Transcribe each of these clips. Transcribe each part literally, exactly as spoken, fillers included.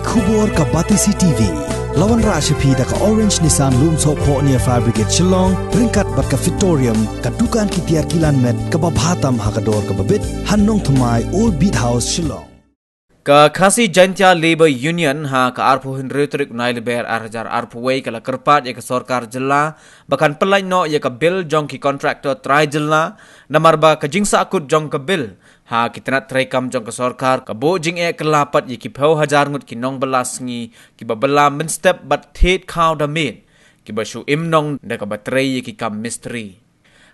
Khubor ka Batesi T V. La wanrah sha phi da ka Orange Nissan Lumsohphoh near Fire Brigade Shillong, ryngkat bad ka Fitorium, ka dukan ki tiar kilan met kaba bha tam ha ka dor kaba bit, ha Nongthymmai, Old Beat House, Shillong. Ka Khasi Jaintia Labour Union ha ka arphew hynriew tarik u Nailaber ar hajar arphew wei ka la kyrpad ïa ka sorkar jylla ba kan pyllait noh ïa ka bill jong ki contractor trai jylla, namar ba ka jingsahkut jong ka bill ha ki tnat treikam jong ka sorkar ka buh jingeh kylla pat ïa ki phew hajar ngut ki nongbylla sngi kiba bylla mynstep bad thied khaw da miet, kiba shu im nong da kaba trei ïa ki kam mistri.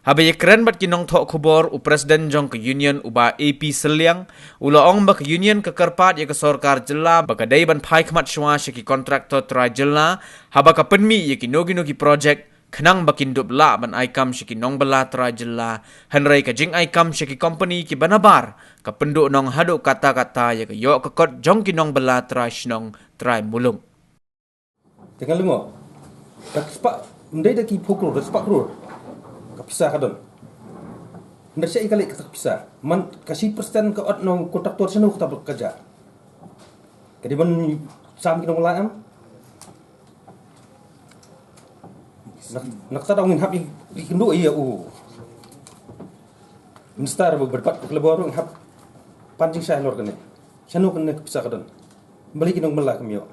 Haba ïakren bad ki nongthoh khubor, u president jong ka union, u Bah A P Sylliang, u la ong ba ka union ka kyrpad ïa ka sorkar jylla ba ka dei ban phai khmat shuwa sha ki contractor trai jylla haba ka pynmih ïa kino kino ki project, khnang ba kin dup lah ban ai kam sha ki nongbylla trai jylla, hynrei ka jingai kam sha ki company kiba nabar ka pynduh nong haduh katta katta ïa ka ïoh ka kot jong ki nongbylla trai shnong, trai muluk. Te nga lyngngoh, da ka spah, ym dei da ki phew klur, da spah klur ka pisa ka don. Hynrei shaei ka leit kata ka pisa? Man ka shi percent ka ot na u contractor, shano kata ka jah? Ka dei ban sam ki nongbylla em? Na, na kata daw ngin hap ïakynduh ïa u Minister ba, ba, ba, ka Labor ruh, ngin hap pan jingshai halor kane. Shano kane ka pisa ka don? Balei ki nongbylla kim ïoh?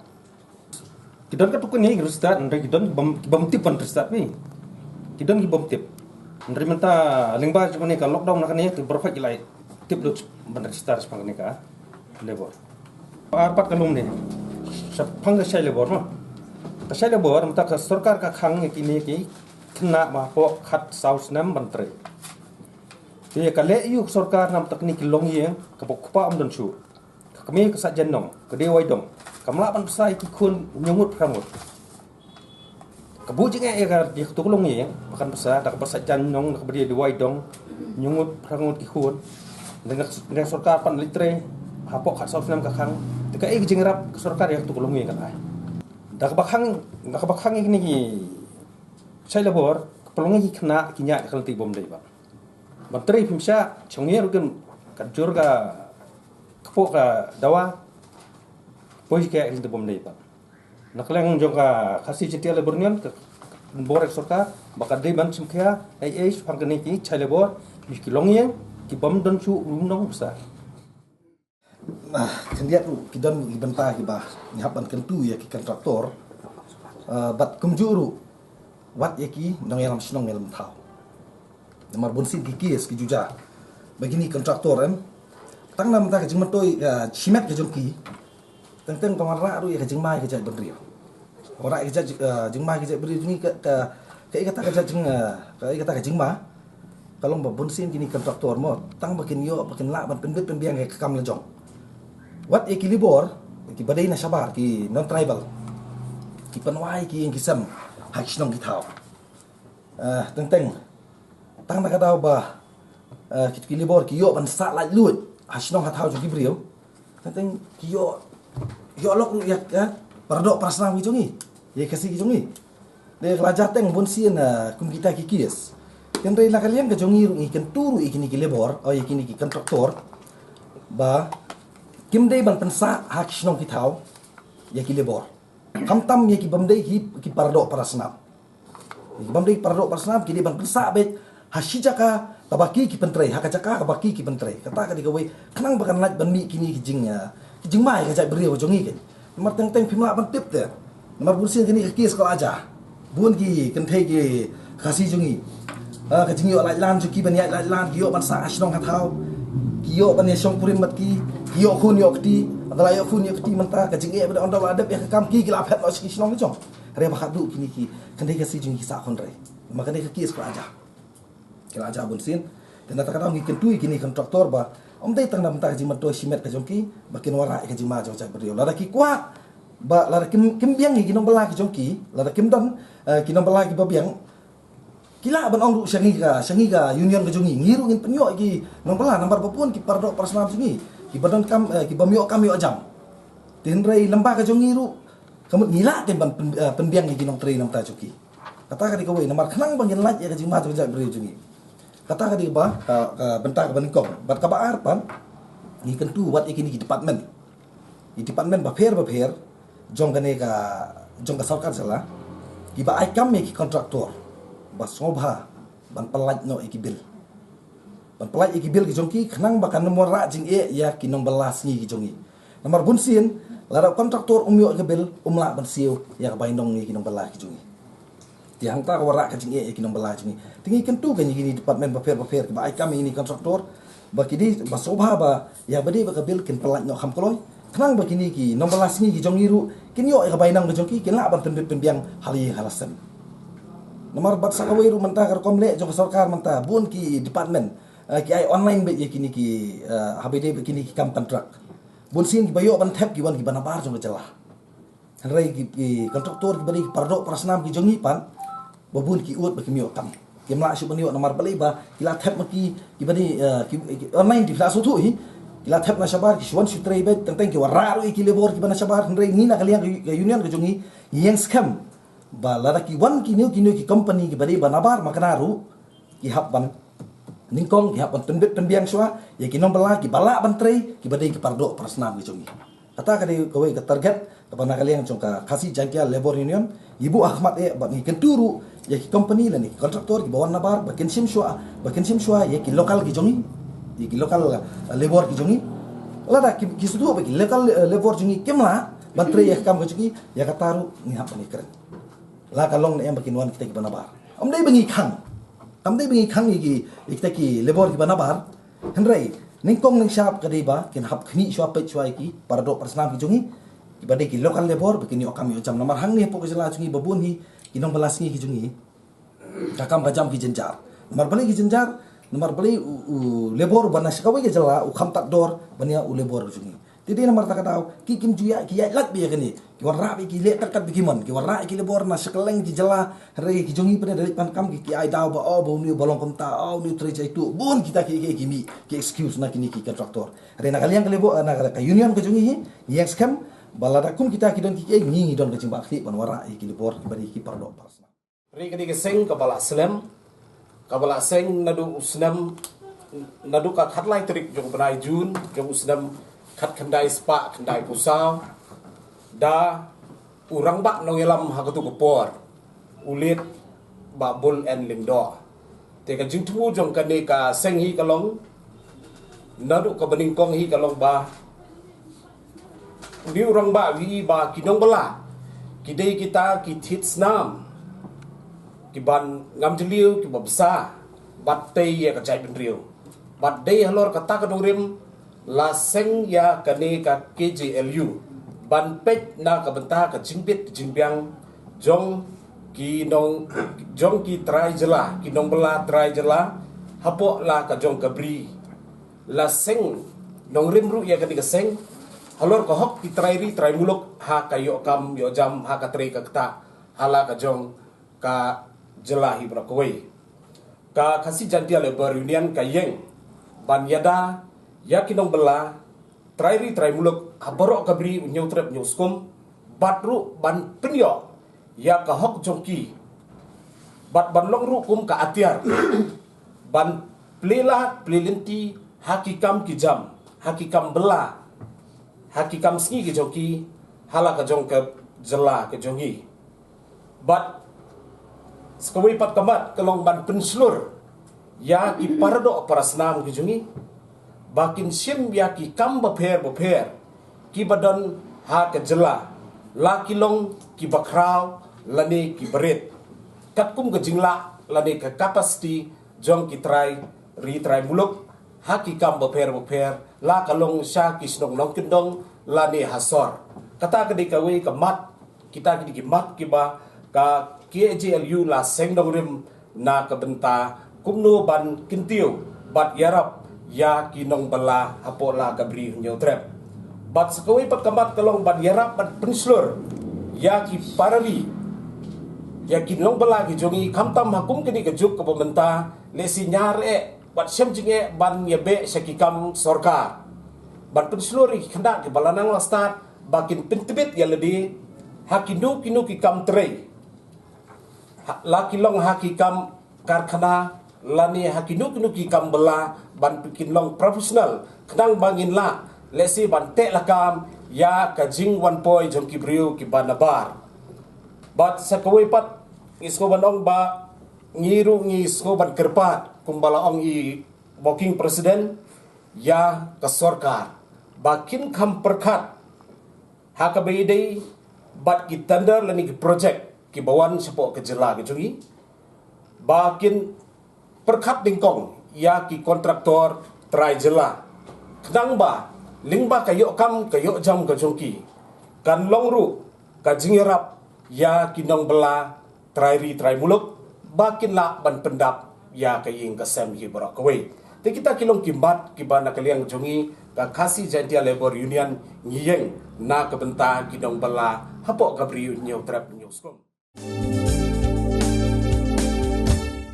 Ki don katto katne ki register, hynrei ki don ki bym, ki bym tip ban register, pi. Ki don ki bym tip. Hynrei mynta lyngba jong kane ka lockdown na kane, ki baroh pat ki la tip lut ban register shaphang kane ka Labor. Ar pat ka lum ne shaphang ka shai Labor, mo. Ka shai Labor, mynta ka sorkar ka khang ïa kine ki khynnah ba hapoh khatsaw snem ban trei. Te ka leh aïu ka sorkar, namar kine ki longïing, kaba u kpa um don shuh, ka kmie ka sah jan nong, ka dei wai dong, kam lah ban pynsa ïa ki khun hynñiew ngut phra ngut. Ka buh jingeh ïa ka, ïa kato ka longïing ba kan pynsa, da kaba sah jan nong, da kaba dei wai dong, hynñiew ngut phra ngut ki khun. Hynrei ka sorkar pat leit trei hapoh khatsaw snem ka khang. Te kaei ka jingïarap ka sorkar ïa kato ka longïing kan ai? Da kaba khang, da kaba khang ïa kine ki shai Labor, ka pynlong ïa ki khynnah ki ñiah ïa ka lynti bym dei pat. Ban trei phim shah, shong ïa ruh kin, ka jur ka, ka poh ka dawa, poi ka lynti bym dei pat. Na ka liang jong ka Khasi Jaintia Labour Union, ka, ka bor ïa ka sorkar ba ka dei ban sngewkhia ei ei shaphang kine ki shai Labor, ki longïing ki bym don shuh ruh nongpynsah. Ah, khyndiat ruh ki don ki bynta kiba ngi hap ban kyntu ïa ki kontraktor, ah, bad kumjuh ruh wat ïa ki nongïalam shnong ïalam thaw. Namar bunsien ki case ki ju jia ba kine ki kontraktor, em, tang na bynta ka jingmyntoi, ah, shimet ka jong ki, teng teng ka wanrah ruh ïa ka jingma ïa ka jaitbynriew. Wanrah ïa ka jait, eh, jingma ïa ka jaitbynriew jong ngi. Ka, ka, kaei kata ka jait jing, eh, kaei kata ka jingma? Ka long ba bunsien kine ki kontraktor, mo, tang ba kin ïoh, ba kin lah ban pynbit pynbiang ïa ka kam la jong. Wat ïa ki Labor kiba dei na shabar, ki non-tribal, ki pynwai ïa ki ïing ki sem ha ki shnong ki thaw. Eh, teng teng, tang na ka daw ba, eh, ki, ki Labor ki ïoh ban sah laitluid ha shnong ha thaw jong ki briew, teng teng ki ïoh, ïoh lok ruh ïa ka paradoh parasnam ki jong ngi, ïa ka Khasi ki jong ngi. Dei ka la jia teng bunsien, eh, kum kita ki case. Hynrei na ka liang ka jong ngi ruh ngi kyntu ruh ïa kine ki Labor, oh, ïa kine ki kontraktor, ba kim dei ban pynsah ha ki shnong ki thaw ïa ki Labor, khamtam ïa ki bym dei ki, ki paradoh parasnam. Ki bym dei paradoh parasnam ki dei ban pynsah beit ha shi jaka kaba ki, ki pyntrei, ha ka jaka kaba ki, ki pyntrei. Kata ka dei kawei, khnang ba kan lait ban mih kine ki jing, ah, ki jingma ïa ka jaitbynriew jong ngi, kan. Namar teng teng phim lah ban tip te. Namar bunsien kine ki case ka la jia. Bun ki kynthei ki Khasi jong ngi, ah, ka jingïoh laitlan jong ki ban ïaid laitlan, ki ïoh ban sah ha shnong ha thaw, ki ïoh ban ïashongkurim bad ki, ki ïoh khun ïoh kti. Ynda la ïoh khun ïoh kti mynta ka jingeh ba dei, ynda la dep ïa ka kam ki, ki la phet noh sha ki shnong ki jong. Hynrei ba khatduh kine ki kynthei Khasi jong ngi ki sah khun hynrei. Namar kane ka case ka la jia, ka la jia bunsien. Te na kata ka daw ngi kyntu ïa kine ki kontraktor ba ym dei tang na bynta ka jingmyntoi shimet ka jong ki ba kin wanrah ïa ka jingma jong ka jaitbynriew. Lada ki kwah ba, lada kim, kim biang ïa ki nongbylla ki jong ki, lada kim don, eh, ki nongbylla kiba biang, ki lah ban ong ruh sha ngi ka, sha ngi ka union ka jong ngi, ngi ruh ngin pynïoh ïa ki nongbylla, namar ba bun ki paradoh parasnam jong ngi kiba donkam, eh, ki bym ïoh kam ïoh jam. Te hynrei lyngba ka jong ngi ruh, ka mut ngi lah kin ban pyn-, eh, pynbiang ïa ki nongtrei na bynta jong ki. Kata ka dei kawei, namar khnang ba ngin lait ïa ka jingma jong ka jaitbynriew jong ngi. Kata ka dei kaba, ka, ka bynta kaba nyngkong. Bad kaba ar pat, ngi kyntu wat ïa kine ki department, ki department bapher bapher, jong kane ka, jong ka sorkar jylla, kiba ai kam ïa ki kontraktor ba sngewbha ban pyllait noh ïa ki bil, ban pyllait ïa ki bil ki jong ki, khnang ba kan ym wanrah jingeh ïa ki nongbylla sngi ki jong ngi. Namar bunsien, lada u kontraktor um ïoh ïa ka bil, um lah ban siew ïa ka bainong ïa ki nongbylla ki jong ngi. Te hangta ka wanrah ka jingeh ïa ki nongbylla jong ngi. Te ngi kyntu ka ïa kine department bapher bapher kiba ai kam ïa kine kontraktor ba ki dei ba sngewbha ba ïa ba dei ba ka bil kin pyllait noh kham kloi, khnang ba kine ki nongbylla sngi ki jong ngi ruh kin ïoh ïa ka bainong ka jong ki, kin lah ban pynbit pynbiang ha la ïing ha la sem. Namar bad sa kawei ruh mynta ka rukom leh jong ka sorkar mynta, bun ki department, eh, ki ai online beit ïa kine ki, eh, ha ba dei ba kine ki kam kontrak. Bunsien kiba ïoh ban thep ki wan kiba nabar jong ka jylla. Hynrei ki, ki kontraktor kiba dei ki paradoh parasnam ki jong ngi pat, ba bun ki ud ba kim ïoh kam, kim lah shuh ban ïoh namar balei ba ki la thep ma ki, kiba dei, eh, ki, ki online ki la shu thuh hi, ki la thep na shabar, ki shu wan shu trei beit, teng teng ki wanrah ruh ïa ki labor kiba na shabar. Hynrei ngi na ka liang ka, ka union ka jong ngi, ngi ïeng skhem ba lada ki wan kino kino ki company kiba dei ba nabar ma kane ruh, ki hap ban nyngkong, ki hap ban pynbit pynbiang shuwa ïa ki nongbylla kiba lah ban trei, kiba dei ki paradoh parasnam ki jong ngi. Kata ka dei kawei ka target kaba na ka liang jong ka Khasi Jaintia Labour Union, ngi buh ha khmat eh bad ngi kyntu ruh ïa ki company lane ki kontraktor kiba wan nabar ba kin shim shuwa, ba kin shim shuwa ïa ki local ki jong ngi, ïa ki local, eh, labor ki jong ngi. Lada ki, ki shu thuh ba ki local, eh, labor jong ngi kim lah ban trei ïa ka kam ka jong ngi, ïa kata ruh ngi hap ban ïakren. La ka long ne em ba kin wan kita kiba nabar. Kam dei ba ngi khang, kam dei ba ngi khang ïa ki, ïa kita ki labor kiba nabar. Hynrei nyngkong nyngshap ka dei ba kin hap khmih shuwa, peit shuwa ïa ki paradoh parasnam ki jong ngi, kiba dei ki local labor, ba kin ïoh kam ïoh jam. Namar hangne hapoh ka jylla jong ngi ba bun hi ki nongbylla sngi ki jong ngi, ka kam ka jam ki jynjar. Namar balei ki jynjar? Namar balei u, u labor ba na sha kawei ka jylla u kham tad dor ban ïa u labor jong ngi. Te dei namar kata ka daw ki kim ju ïaid, ki ïaid lad beit ïa kane. Ki wanrah beit, ki leh kat kat beit ki mon, ki wanrah ïa ki labor na sha kylleng ki jylla. Hynrei ki jong ngi pat da leit pan kam ki, ki ai daw ba, oh, ba une u ba long kumta, oh, une u trei jaitu. Bun kita ki, ki, ki mih ki excuse na kine ki kontraktor. Hynrei na ka liang ka labor, na ka, ka union ka jong ngi, ngi ïeng skhem ba lada kum kita ki don ki, ki, ngi, ngi don ka jingbakla ban wanrah ïa ki labor kiba dei ki paradoh parasnam. Hynrei ka dei ka seng kaba la slem, kaba la seng naduh u snem, naduh ka khatlai tarik jong u bnai Jun jong u snem khatkhyndai spah khyndaiphew saw, da u rangbah nongïalam ha katu ka por, u late Bah Bull N Lyngdoh. Te ka jingthmu jong kane ka seng hi ka long, naduh kaba nyngkong hi ka long ba, une u rangbah u ïohi ba ki nongbylla ki dei kita ki thied snam kiban ngam jylliew, kiba bsa bad tei ïa ka jaitbynriew. Bad dei halor kata ka nongrim la seng ïa kane ka K J L U ban peit na ka bynta ka jingbit ka jingbiang jong ki nong, jong ki trai jylla, ki nongbylla trai jylla hapoh la ka jong ka bri. La seng nongrim ruh ïa kane ka seng halor ka hok ki trai ri trai muluk ha ka ïoh kam ïoh jam, ha ka trei ka ktah ha la ka jong ka jylla hi baroh kawei. Ka Khasi Jaintia Labour Union ka ïeng ban ïada ïa ki nongbylla trai ri trai muluk ha baroh ka bri, u Hynñiewtrep Hynñiewskum, bad ruh ban pynïoh ïa ka hok jong ki, bad ban long ruh kum ka atiar ban plie lad plie lynti ha ki kam ki jam, ha ki kam bylla, ha ki kam sngi ki jong ki ha la ka jong ka jylla ka jong ngi. Bad sa kawei pat ka mat ka long ban pynshlur ïa ki paradoh parasnam ki jong ngi ba kin shim ïa ki kam bapher bapher kiba don ha ka jylla, la ki long kiba khraw lane kiba rit, katkum ka jinglah lane ka capacity jong ki trai ri trai muluk ha ki kam bapher bapher, la ka long sha ki shnong nongkyndong lane ha sor. Kata ka dei kawei ka mat, kita ki dei ki mat kiba ka K J L U la seng nongrim na ka bynta kumno ban kyntiew bad ïarap ïa ki nongbylla hapoh la ka bri Hynñiewtrep. Bad sa kawei pat ka mat ka long ban ïarap bad pynshlur ïa ki para ri, ïa ki nongbylla ki jong ngi, khamtam ha kum kane ka juk kaba mynta, lehse ñiar eh wat shem jingeh ban ïa beh sha ki kam sorkar. Ban pynshlur ïa ki khynnah kiba la nang la stad ba kin pyntbit ïa lade ha kino kino ki kam trei, ha, la ki long ha ki kam karkhana lane ha kino kino ki kam bylla, ban kin long professional khnang ba ngin lah Lehse ban teh lakam ïa ka jingwan poi jong ki briew kiba nabar. Bad sa kawei pat, ngi sngew ban ong ba ngi ruh ngi sngew ban kyrpad, kumba la ong i Working President, ïa ka sorkar ba kin kham pyrkhat ha kaba ïadei bad ki tender lane ki projek kiba wan shapoh ka jylla ka jong ngi, ba kin pyrkhat nyngkong ïa ki kontraktor trai jylla, khnang ba lyngba ka ïoh kam ka ïoh jam ka jong ki, kan long ruh ka jingïarap ïa ki nongbylla trai ri trai muluk ba kin lah ban pyndap ïa ka ïing ka sem hi baroh kawei. Te kita ki long ki mat kiba na ka liang jong ngi, ka Khasi Jaintia Labour Union, ngi ïeng na ka bynta ki nongbylla hapoh ka Bri U Hynñiewtrep Hynñiewskum.